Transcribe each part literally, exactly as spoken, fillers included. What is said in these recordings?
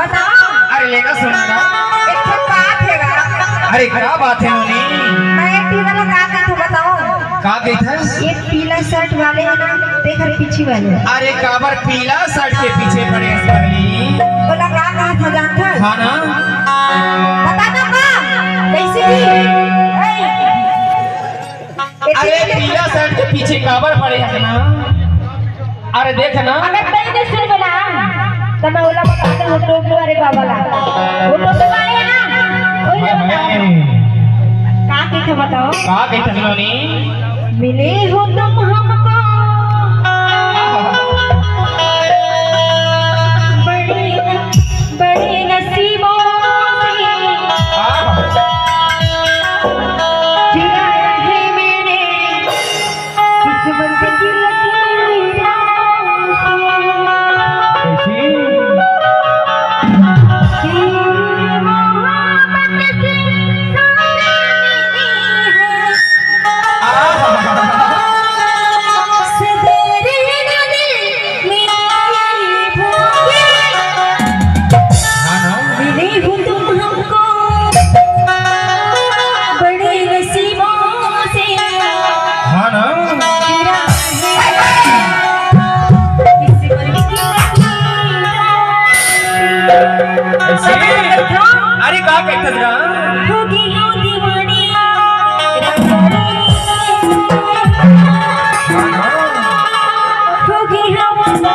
बताओ। अरे लेगा सुना ना। एक ठो बात हे गा। अरे का बात हे नोनी? मैं टीवी वाला का कहिथे बताओ? का कहिथे? ये पीला शर्ट वाले हे ना, देख रे पीछे वाले। अरे काबर पीला शर्ट के पीछे पड़े हस पगली? ओला का कहिथे जानथस? हाँ ना? बता ना का? कैसे भी? ए, अरे पीला शर्ट के पीछे काबर पड़े हस ना? अरे देख ना। अगर तैं नइ सुनबे ना, त मैं ओला बता देहूँ, टोपी वाले बाबा ला। वो टोपी वाले हे ना, वही ला बता। का कहिथे बताओ? का कहिथे नोनी? मिले हो तुम हमको बड़ी, बड़ी नसीबों से। चुराया है मैंने किस्मत की लकीरों से। कैसी? तेरी मोहब्बत से सारे मिले हैं। सवेरे ना दिल में भूखे। हाँ ना? मिले हो तुम हमको बड़े नसीबों से। हाँ ना? ऐसे? अरे का कहिथस गा? हो गई हूँ दीवानी। हो गई हूँ दीवानी।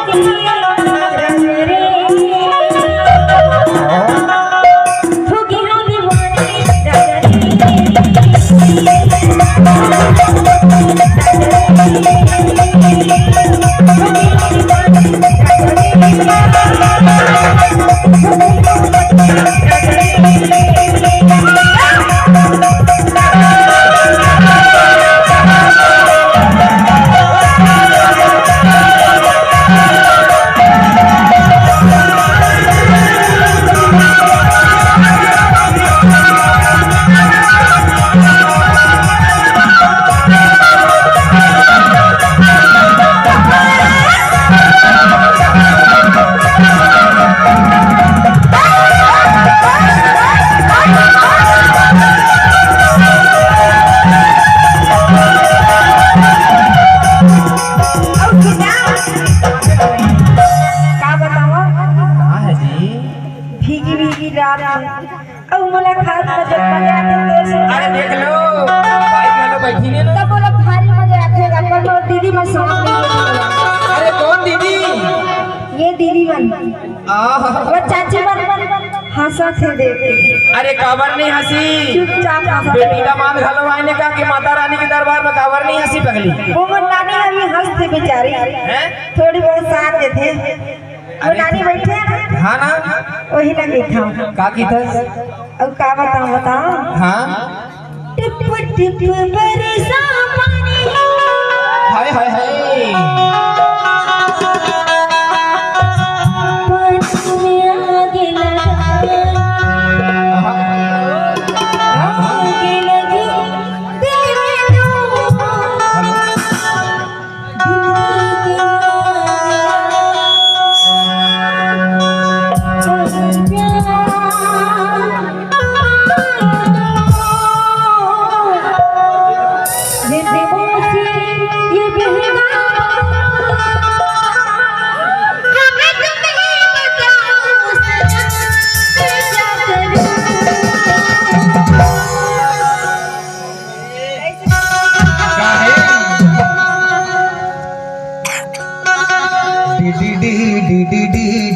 का बतावं? का हे जी? भीगी भीगी रात अउ मोला खात म जब मजा आथे तोर से। अरे देख लो, बाइक में तो बैठी नहीं ना। तब मोला भारी मजा आथे, अपन मोर दीदी मन साथ में बैठी मोला। अरे कौन दीदी? ये दीदी मन। आह। वो चाची मन हंसत हे देख के। अरे काबर नहीं हंसी? चुपचाप हंसत बेटी हे। दामाद घलो आए ने का कि माता रानी के दरबार में काबर नहीं हंसी पगली? वो मन नानी अभी हंसथे बेचारी। हैं? थोड़ी बहुत साथ देथे। वो अरे नानी बैठे हे ना? हाँ ना। वही ना कहिथंव। का कहिथस? अउ का बतावं, बतावं? हाँ। टिप टिप बरसा पानी। हाय, हाय, हाय। पानी में आग लगा। आहा। आग लगी दिल में तो।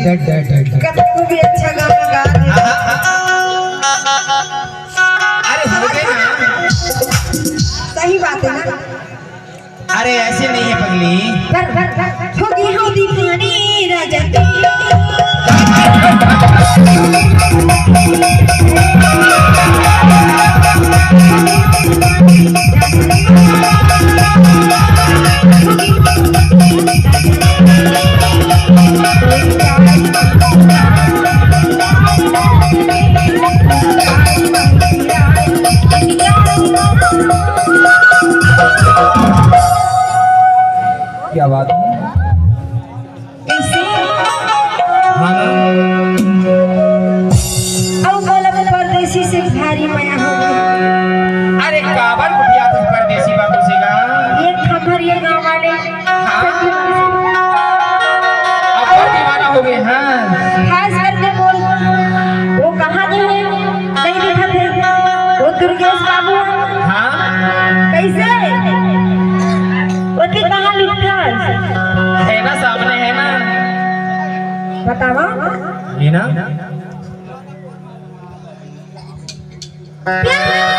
कतको भी अच्छा गाना गा दे। अरे हो गए ना। सही बात है ना। अरे ऐसे नहीं है पगली। पर, पर, पर, हो गई हो दीवानी राजा की। क्या बात है? कैसे? हाँ ना। अउ मोला परदेसी से भारी मया हो गई। अरे काबर कुटिया तू परदेसी बाबू से गा? ये खबर ये गाँव वाले हाँ। अब और दीवाना हो गए, हाँ। खास करके बोल, वो कहाँ गए हैं? नहीं दिखत है। वो दुर्गेश बाबू हैं। हाँ। कैसे? ओके, कहाँ लिखा है? है ना, सामने है ना। बतावा। ये ना। प्यार